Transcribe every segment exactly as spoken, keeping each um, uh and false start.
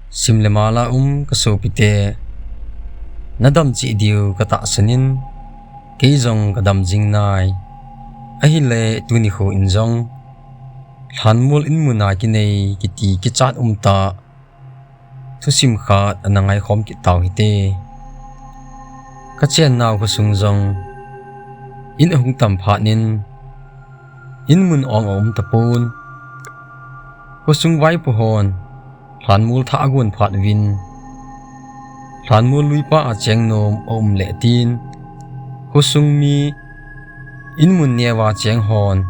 Sim le mala um ka sopite, na dam cheh diu ka tahsan in, kei jong ka dam jing nai. Ahile tuni kho in jong, Lhanmol in mun a kinei kiti kichat um tah thusim khat ana ngaikhom kit tau hite. Ka chennau khosung jong in ahung tam phat in, in mun ong a um tapon. Khosung vaipo hon Lhanmol thah agon phat uvin, Lhanmol luipa a cheng nom aum le tin, khosung mi in mun neo a cheng hon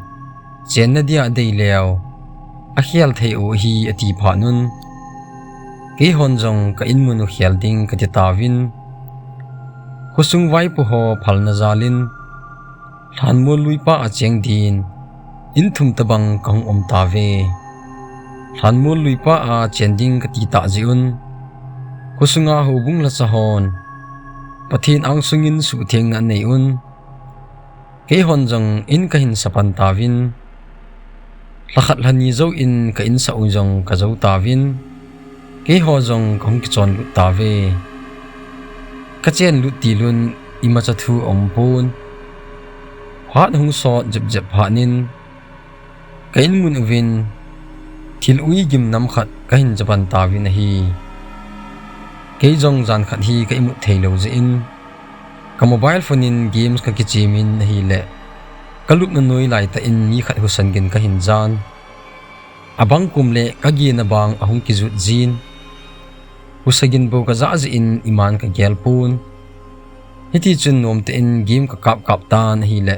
chenna dia adei leu, akhel thei u ahi ati phat un, kei hon jong ka in mun u khel ding ka ti tauvin, khosung vaipo ho phalna jal in, Lhanmol luipa a cheng din in thum tabang ka hung um tauve. Lhanmol luipa a chen ding ka ti tah jeh un, khosunga houbung lhacha hon Pathen angsung in suhthengna anei un, kei hon jong in ka hin sa pan tauvin, lha khat lha ni jou in ka in sa u jong ka jou tauvin, kei ho jong ka hung kichon lut tauve. Ka chen lut til un imacha thu aum pon. Phat hung sot jep jep phat in, ka in mun uvin thil ui gim nam khat ka hin ja pan tauvin ahi. Kei jong jan khat hi ka imut thei lou jeh in, ka mobile phone in games ka kichem in ahile, ka lupna noi lai tah in mi khat husa gin ka hin jan. Abang kum le ka gin abang ahung kijut jin. Husa gin bou ka jah jeh in iman ka gel pon. Hiti chun nom tah in game ka kap kap tan ahile,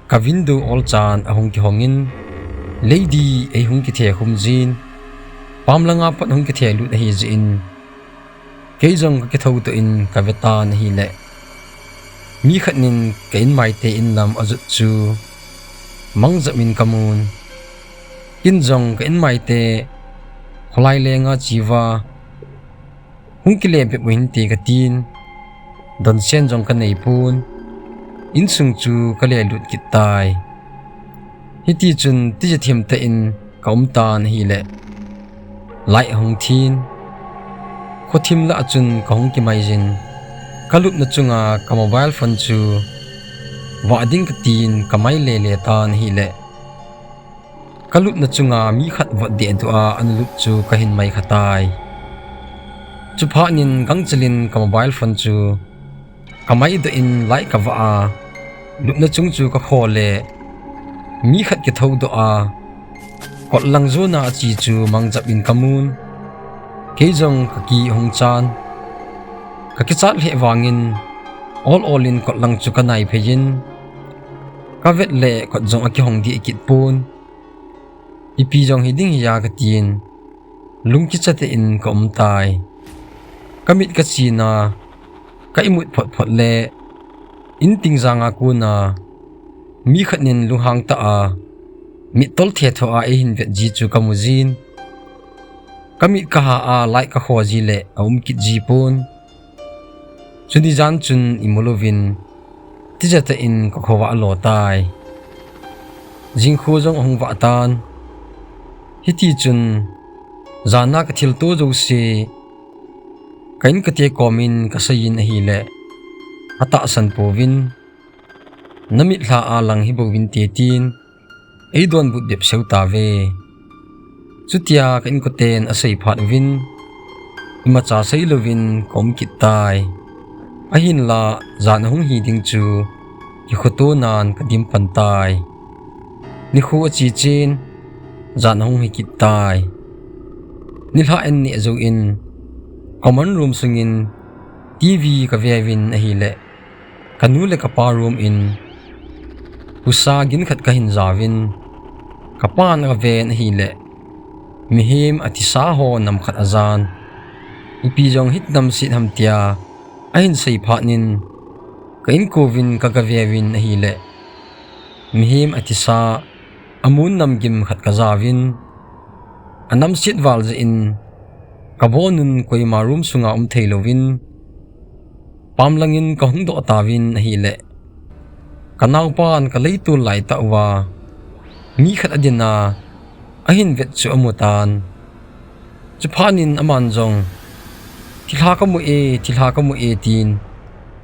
ka window ol chan ahung kihong in, lady ei hung kithe khum jin, pam langa pat hung kithe lut ahi jeh in, kei jong ka kithou toh in ka ve tan ahile, mi khat nin ka in maite in lam ajot chu mangjap in ka mun. Kin jong ka in maite kholai lenga chiva hung kile bep u hinte ka tin, donsen jong ka nei pon, insung chu ka le lut kit tai. Hiti chun tija thim tah in ka um tan ahile, light ahung thin, khothim lah a chun ka hung kimai jin, ka lupna chunga ka mobile phone chu vah ding ka tin ka mai le le tan ahile, ka lupna chunga mi khat vot deh duh a ana lup chu ka hin mai kha tai. Chuphat nin gangchel in ka mobile phone chu ka mai doh in light ka vah a, lupna chung chu ka kho le, mi khat kithou doh a, kot lang jona ache chu mangjap in ka mun. Kei jong ka ki ahung chan. Ka kichat lheh vangin, ol ol in kot lang chu ka nai phei in, ka vet le kot jong akihong deh kit pon. Ipi jong hi ding hiya ka tin, lungkicha tah in ka um tai. Ka mit ka chin a, ka imut phot phot le, in ting janga kon a, mi khat nin lunghang tah a, mittol thetho a ei hin vet ji chu ka mu jin. Ka mit ka ha a light ka kho ji le aum kit ji pon. Chuni jan chun imu louvin, tija tah in ka khovah alo tai. Jingkho jong ahung vah tan. Hiti chun, jana ka thilto jouse, ka in ka te kom in ka sei in ahile, atahsan pouvin, na mitlha a lang hi bouvin te tin, ei donbut bep seu tauve. Chutia ka inkoten asei phat uvin, imacha sei louvin ka um kit tai. Ahinla, jan ahung hi ding chu, kikhoto nan ka dim pan tai. Nikho ache chen, jan ahung hi kit tai. Nilhah an neh jou in, common room sungin TV ka ve uvin ahile, ka nu le ka pa room in husa gin khat ka hin ja uvin, ka pan ka ven ahile, mihem athisa ho nam khat ajan. Ipi jong hiti namset ham tia ahin sei phat in, ka inkouvin ka ga ve uvin ahile, mihem athisa amun nam gim khat ka ja uvin, anamset val jeh in, ka bon un koima room sunga um thei louvin, pam langin ka hung doh tauvin ahile, ka naopan ka leitol lai tah uva, mi khat adin a, ahin vet chu amu tan. Chuphat in aman jong, "Thilha kamu e, thilha kamu e," tin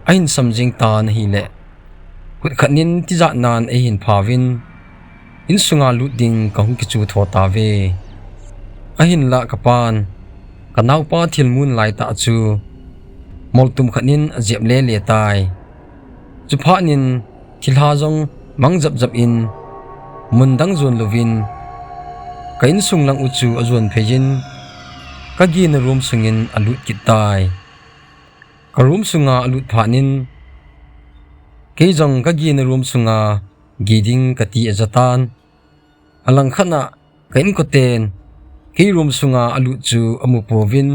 ahin sam jing tan ahile, khut khat in tijat nan eihin phauvin, insunga lut ding kahung kichu tho tauve. Ahinlah kapan, kanaopa thil mun laitah chu moltum khat in ajep lele tai. Chuphat in thilha jong mang japjap in, mun dang jon louvin, ka insung lang u chu ajon phei in, kagena room sungin alut kit tai. Ka room sunga alut phat in, kei jong kagena room sunga ge ding kati aja tan. Alangkhat a ka inkoten kei room sunga alut chu amu pouvin,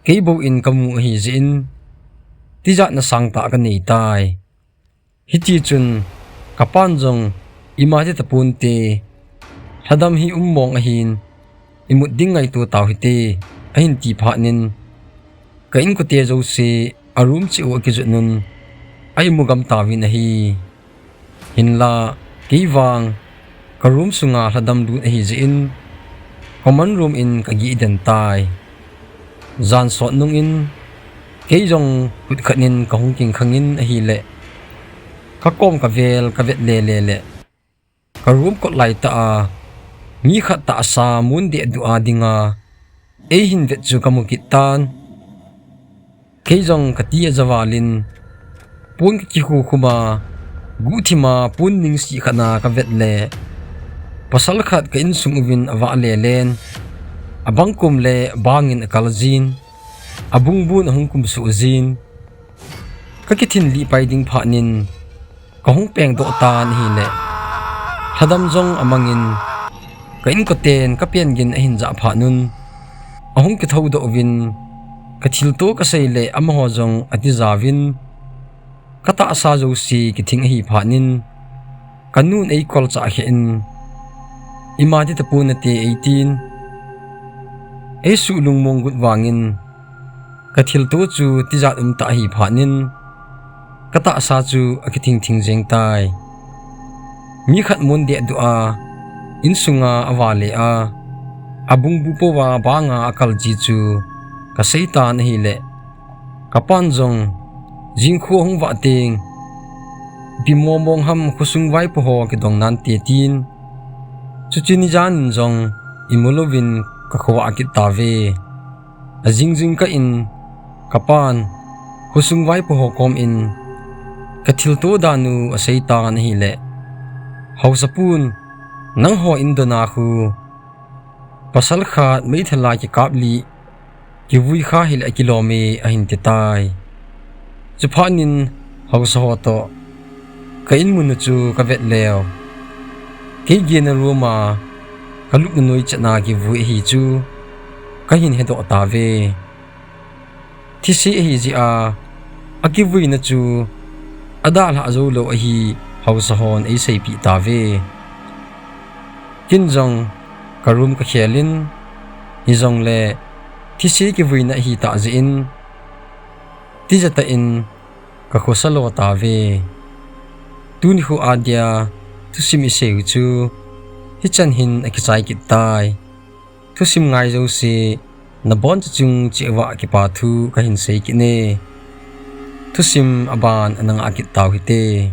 kei bou in kamu ahi jeh in, tijatna sangtah kanei tai. Hitichun, kapan jong, "Ima ti taponte, lhadam hi um mong ahin, imut ding ngaito tau hite," ahin ti phat in, ka inkote jouse a room cheh u akijot un, a imu gam tauvin ahi. Hinlah, kei vang, ka room sunga lhadam lut ahi jeh in, common room in kageh den tai. Jan sot nungin, kei jong khut khat in kahung kingkhang in ahile, kakom kavel kavet lele le, ka room kot laitah a mi khat tahsa mun dehduh a dinga eihin vet chu kamu kit tan. Kei jong kati aja val in, pon kakikhukhum a, guhthim a pon ningsih khat a kavet le, pasal khat ka insung uvin avah lelen, abang kom le bang in akal jin, abungbun ahung kumsuh jin. Kakithinlih pai ding phat in, kahung pengdoh tan ahile, lhadam jong amang in, ka inkoten kapen gin ahin jah phat un, ahung kithoudoh uvin, kathilto kasei le amaho jong atijauvin, katahsa jouse kithing ahi phat in, kanun eikolchah khen, "Ima ti taponte," eitin, eisuh lungmong got vangin, kathilto chu tijat umtah ahi phat in, katahsa chu akithingthing jeng tai. Mi khat mun dehduh a, insunga avale a, abungbu pouva banga akal ji chu kasei tan ahile, kapan jong, "Jingkho ahung vah teng, ipi momong ham khosung vaipo ho kidong nante," tin, chuche ni jan in jong imu louvin kakhovah kit tauve. Ajing jingkah in, kapan, khosung vaipo ho kom in, kathilto dan u asei tan ahile, "Haosapun, nangho in dona khu, pasal khat meithal a kikap lih, kivui kha hile akilom e," ahin ti tai. Chuphat in haosa ho toh, ka inmun u chu kavet leu, kei gena room a, kalupna noi chet a kivui ahi chu, kahin hedoh tauve. Thise ahi jeh a, akivuina chu adalhah joulou ahi, haosa hon eiseipeh tauve. Ken jong ka room kakhel in, hijongle thise kivuina ahitah jeh in, tijatah in kakhosa lo tauve. Tuni kho adia thusim isei u chu hichan hin akichai kit tai. Thusim ngai jouse, nabonchauva cheh uva kipa thu kahin sei kit e. Thusim aban ana ngah kit tau hite.